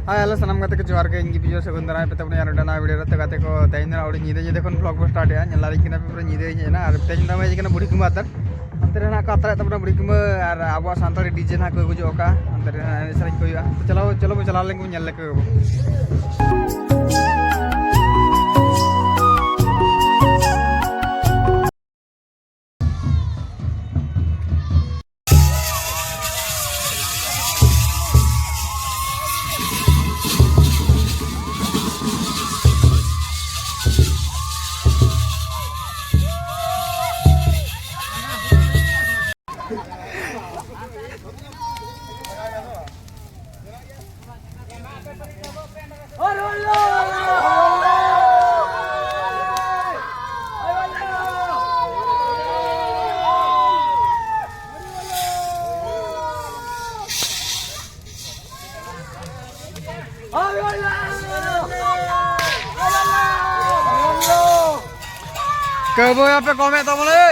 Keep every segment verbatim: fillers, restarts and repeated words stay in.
ᱦᱳᱭ, ᱦᱮᱞᱳ, ᱥᱟᱱᱟᱢ ᱜᱟᱛᱮ ᱠᱚ ᱡᱚᱦᱟᱨ ᱜᱮ, ᱤᱧ ᱜᱮ ᱵᱤᱡᱚᱭ ᱥᱟᱹᱜᱩᱱ ᱫᱟᱨᱟᱢ ᱯᱮ ᱛᱟᱵᱚᱱᱟ ᱟᱨ ᱱᱚᱰᱮᱱᱟᱜ ᱵᱷᱤᱰᱤᱭᱳ ᱨᱮ᱾ ᱛᱚ ᱜᱟᱛᱮ ᱠᱚ, ᱛᱮᱦᱮᱧ ᱫᱚ ᱟᱹᱰᱤ ᱧᱤᱫᱟᱹ ᱧᱤᱫᱟᱹ ᱠᱷᱚᱱ ᱵᱞᱚᱜ ᱵᱚ ᱥᱴᱟᱨᱴ ᱮᱜᱼᱟ᱾ ᱧᱮᱞ ᱫᱟᱲᱮᱭᱟᱜ ᱠᱟᱱᱟ ᱯᱮ, ᱯᱩᱨᱟᱹ ᱧᱤᱫᱟᱹ ᱦᱮᱡ ᱮᱱᱟ ᱟᱨ ᱛᱮᱦᱮᱧ ᱫᱚ ᱢᱮ ᱠᱟᱱᱟ ᱵᱩᱲᱦᱤ ᱠᱩᱢᱵᱟᱹ ᱟᱛᱟᱨ᱾ ᱚᱱᱛᱮ ᱨᱮ ᱦᱮᱱᱟᱜ ᱠᱚᱣᱟ ᱟᱛᱨᱟ ᱛᱟᱵᱚᱱᱟ ᱵᱩᱲᱦᱤ ᱠᱩᱢᱵᱟᱹ ᱟᱨ ᱟᱵᱚᱣᱟᱜ ᱥᱟᱱᱛᱟᱲᱤ ᱰᱤᱡᱮ ᱱᱟᱦᱟᱜ ᱠᱚ ᱟᱹᱜᱩ ᱡᱚᱜ ᱠᱟᱜᱼᱟ᱾ ᱚᱱᱛᱮ ᱨᱮ ᱦᱟᱸᱜ ᱮᱱᱮᱡ ᱥᱮᱨᱮᱧ ᱠᱚ ᱦᱩᱭᱩᱜᱼᱟ᱾ ᱛᱚ ᱪᱚᱞᱚ, ᱪᱚᱞᱚ ᱵᱚ ᱪᱟᱞᱟᱣ ᱞᱮᱱ ᱜᱮ ᱧᱮᱞ ᱞᱮᱠᱚ ᱜᱮᱵᱚ᱾ ᱠᱟᱹᱣᱵᱟᱹᱭ ᱟᱯᱮ ᱠᱚᱢᱮᱫ ᱛᱟᱵᱚᱱ ᱞᱮ᱾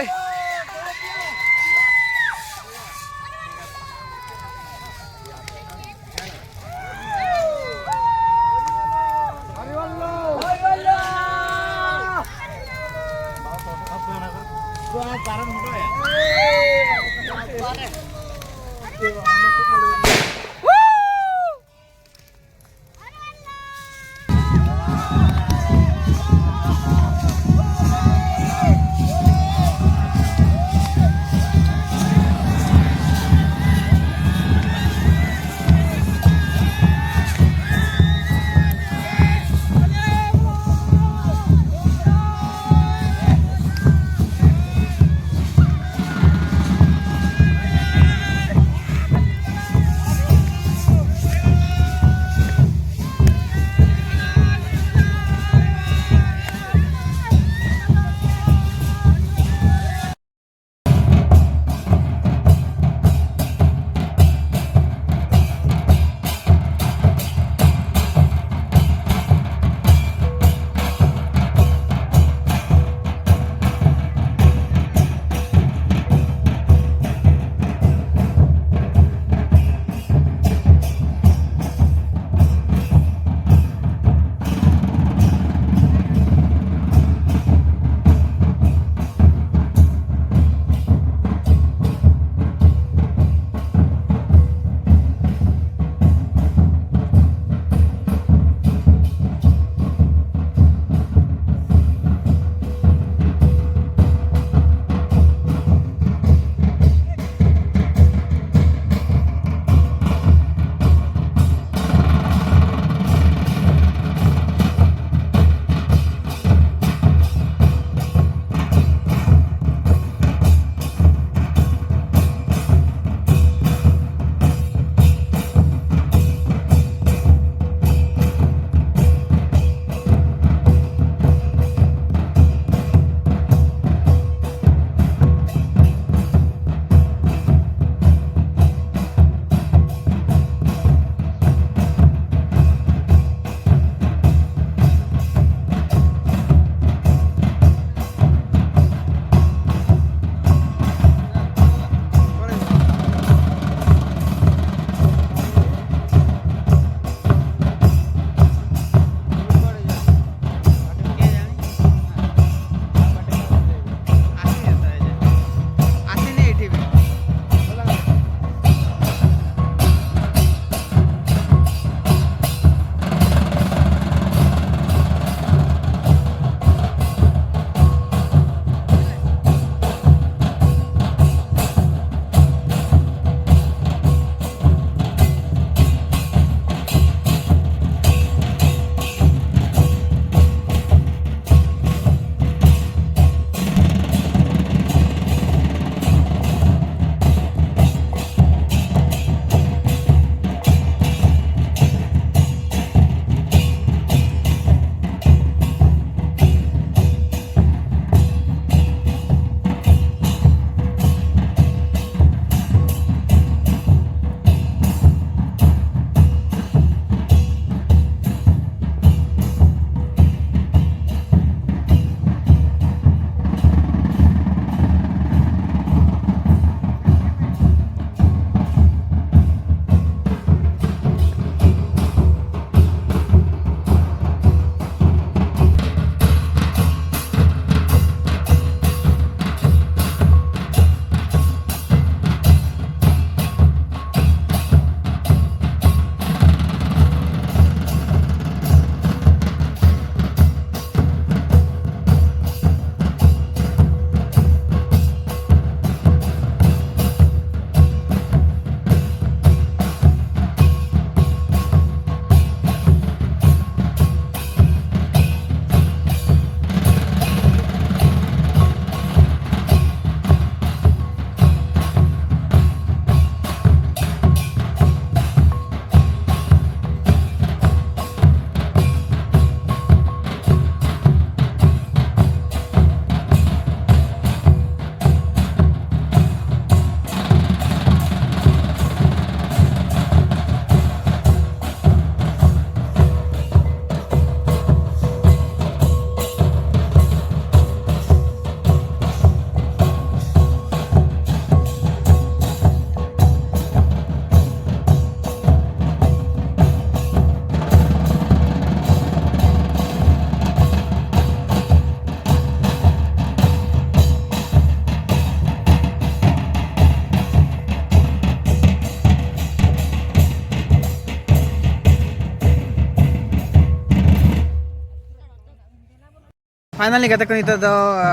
ᱯᱷᱟᱭᱱᱟᱞᱤ ᱜᱟᱛᱮ ᱠᱚ, ᱱᱤᱛᱚᱜ ᱫᱚ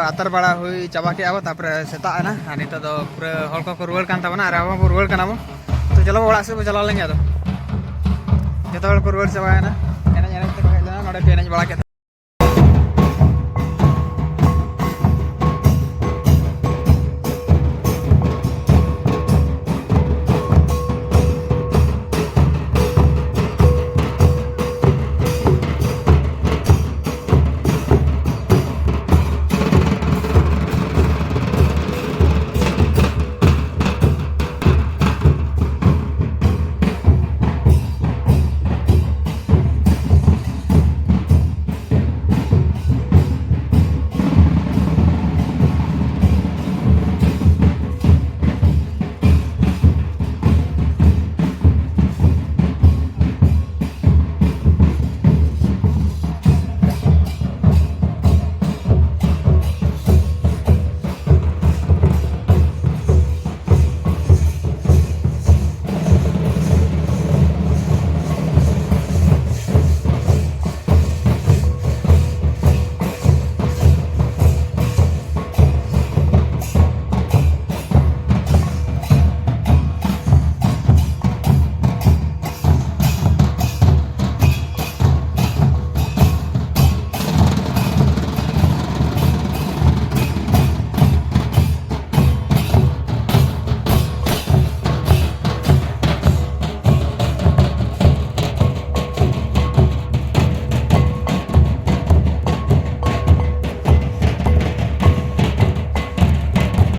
ᱟᱛᱟᱨ ᱵᱟᱲᱟ ᱦᱩᱭ ᱪᱟᱵᱟ ᱠᱮᱫᱼᱟ ᱵᱚ, ᱛᱟᱨᱯᱚᱨᱮ ᱥᱮᱛᱟᱜ ᱮᱱᱟ᱾ ᱟᱨ ᱱᱤᱛᱚᱜ ᱫᱚ ᱯᱩᱨᱟᱹ ᱦᱚᱲ ᱠᱚᱠᱚ ᱨᱩᱣᱟᱹᱲ ᱠᱟᱱ ᱛᱟᱵᱚᱱᱟ ᱟᱨ ᱟᱵᱚ ᱦᱚᱸ ᱵᱚ ᱨᱩᱣᱟᱹᱲ ᱠᱟᱱᱟ ᱵᱚ᱾ ᱛᱚ ᱪᱚᱞᱚ ᱵᱚ, ᱚᱲᱟᱜ ᱥᱮᱫ ᱵᱚ ᱪᱟᱞᱟᱣ ᱞᱮᱱ ᱜᱮ ᱟᱫᱚ᱾ ᱡᱚᱛᱚ ᱦᱚᱲ ᱠᱚ ᱨᱩᱣᱟᱹᱲ ᱪᱟᱵᱟᱭᱮᱱᱟ, ᱮᱱᱮᱡ ᱮᱱᱮᱡ ᱛᱮᱠᱚ ᱦᱮᱡ ᱞᱮᱱᱟ, ᱱᱚᱰᱮ ᱠᱚ ᱮᱱᱮᱡ ᱵᱟᱲᱟ ᱠᱮᱫᱟ᱾